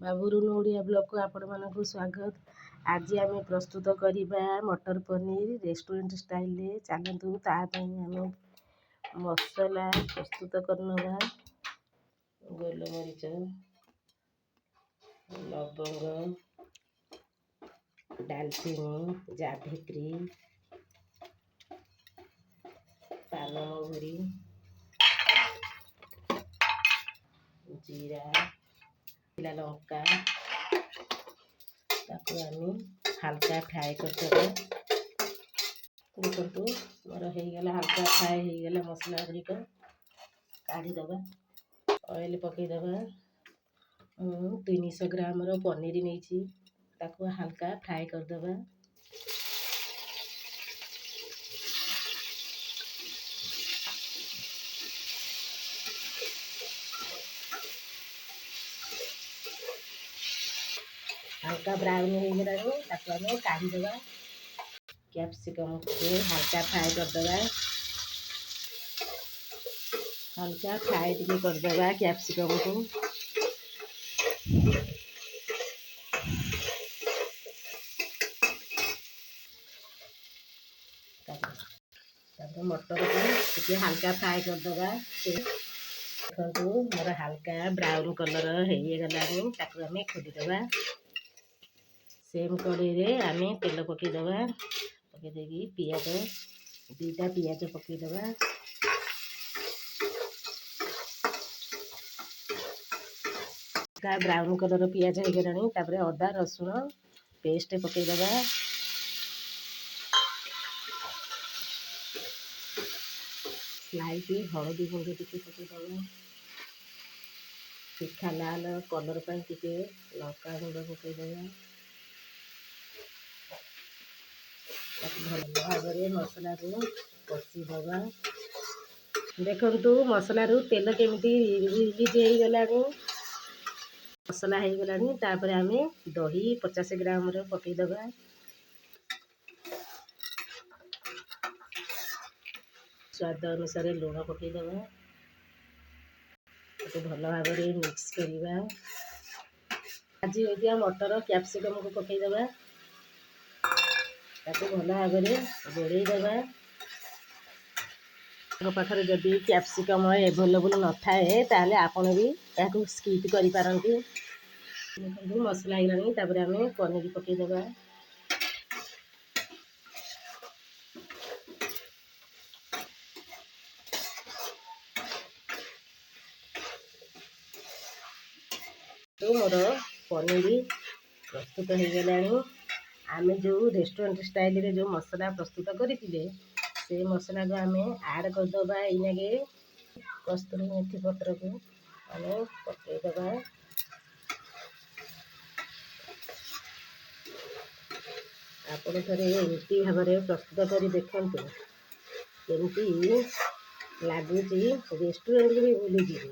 ବାବୁରୁନ ଓଡ଼ିଆ ବ୍ଲଗ୍କୁ ଆପଣମାନଙ୍କୁ ସ୍ୱାଗତ। ଆଜି ଆମେ ପ୍ରସ୍ତୁତ କରିବା ମଟର ପନିର ରେଷ୍ଟୁରାଣ୍ଟ ଷ୍ଟାଇଲରେ। ଚାଲନ୍ତୁ, ତା ପାଇଁ ଆମେ ମସଲା ପ୍ରସ୍ତୁତ କରିନେବା। ଗୋଲମରିଚ, ଲବଙ୍ଗ, ଡାଲଚିନି, ଜାଭିତ୍ରୀ, ପାନମହୁରି, ଜିରା, ଲଙ୍କା, ତାକୁ ଆମେ ହାଲକା ଫ୍ରାଏ କରିଦେବା। ଦେଖନ୍ତୁ, ମୋର ହେଇଗଲା, ହାଲକା ଫ୍ରାଏ ହେଇଗଲା ମସଲା ଗୁଡ଼ିକ। କାଢ଼ିଦେବା, ଅଏଲ୍ ପକାଇଦେବା। ମୁଁ 300 ଗ୍ରାମର ପନିର ନେଇଛି, ତାକୁ ହାଲକା ଫ୍ରାଏ କରିଦେବା। ହାଲକା ବ୍ରାଉନ୍ ହେଇଗଲାଣି, ତାକୁ ଆମେ କାଢ଼ିଦେବା। କ୍ୟାପ୍ସିକମ୍କୁ ହାଲକା ଫ୍ରାଏ କରିଦେବା। ହାଲକା ଫ୍ରାଏ ଟିକେ କରିଦେବା କ୍ୟାପ୍ସିକମ୍କୁ। ତାପରେ ମଟରକୁ ଟିକେ ହାଲକା ଫ୍ରାଏ କରିଦେବା। ଦେଖନ୍ତୁ, ମୋର ହାଲକା ବ୍ରାଉନ୍ କଲର୍ ହେଇଗଲାଣି, ତାକୁ ଆମେ ଖୋଲିଦେବା। ସେମ୍ କଡ଼େଇରେ ଆମେ ତେଲ ପକାଇଦେବା। ପକାଇ ଦେଇକି ପିଆଜ, 2ଟା ପିଆଜ ପକାଇଦେବା। ବ୍ରାଉନ୍ କଲର୍ ପିଆଜ ହେଇଗଲାଣି। ତାପରେ ଅଦା ରସୁଣ ପେଷ୍ଟ ପକାଇଦେବା। ସ୍ଲାଇଟ୍ ହଳଦୀ ଗୁଣ୍ଡ ଟିକେ ପକାଇଦେବା। ଫିକା ଲାଲ କଲର୍ ପାଇଁ ଟିକେ ଲଙ୍କା ଗୁଣ୍ଡ ପକାଇଦେବା। ତାକୁ ଭଲ ଭାବରେ ମସଲାକୁ କଷିଦେବା। ଦେଖନ୍ତୁ, ମସଲାରୁ ତେଲ କେମିତି ରିଲିଜ୍ ହେଇଗଲାଣି, ମସଲା ହେଇଗଲାଣି। ତାପରେ ଆମେ ଦହି 50 ଗ୍ରାମର ପକାଇଦେବା। ସ୍ୱାଦ ଅନୁସାରେ ଲୁଣ ପକାଇଦେବା। ତାକୁ ଭଲ ଭାବରେ ମିକ୍ସ କରିବା। ଭାଜି ହୋଇଥିବା ମଟର କ୍ୟାପ୍ସିକମ୍କୁ ପକାଇଦେବା। ତାକୁ ଭଲ ଭାବରେ ଗୋଳେଇ ଦେବା। ପାଖରେ ଯଦି କ୍ୟାପ୍ସିକମ୍ ଏଭେଲେବୁଲ୍ ନଥାଏ, ତାହେଲେ ଆପଣ ବି ଏହାକୁ ସ୍କିପ୍ କରିପାରନ୍ତି। ଦେଖନ୍ତୁ, ମସଲା ହେଇଗଲାଣି। ତାପରେ ଆମେ ପନିର ପକାଇଦେବା। ମୋର ପନିର ପ୍ରସ୍ତୁତ ହେଇଗଲାଣି। ଆମେ ଯେଉଁ ରେଷ୍ଟୁରାଣ୍ଟ ଷ୍ଟାଇଲରେ ଯେଉଁ ମସଲା ପ୍ରସ୍ତୁତ କରିଥିଲେ, ସେ ମସଲାକୁ ଆମେ ଆଡ଼୍ କରିଦେବା। ଏଇନାକେ କସ୍ତୁରୀ ମେଥି ପତ୍ରକୁ ଆମେ ପକାଇଦେବା। ଆପଣ ଥରେ ଏମିତି ଭାବରେ ପ୍ରସ୍ତୁତ କରି ଦେଖନ୍ତୁ, କେମିତି ଲାଗୁଛି, ରେଷ୍ଟୁରାଣ୍ଟକୁ ବି ଭୁଲିଯିବେ।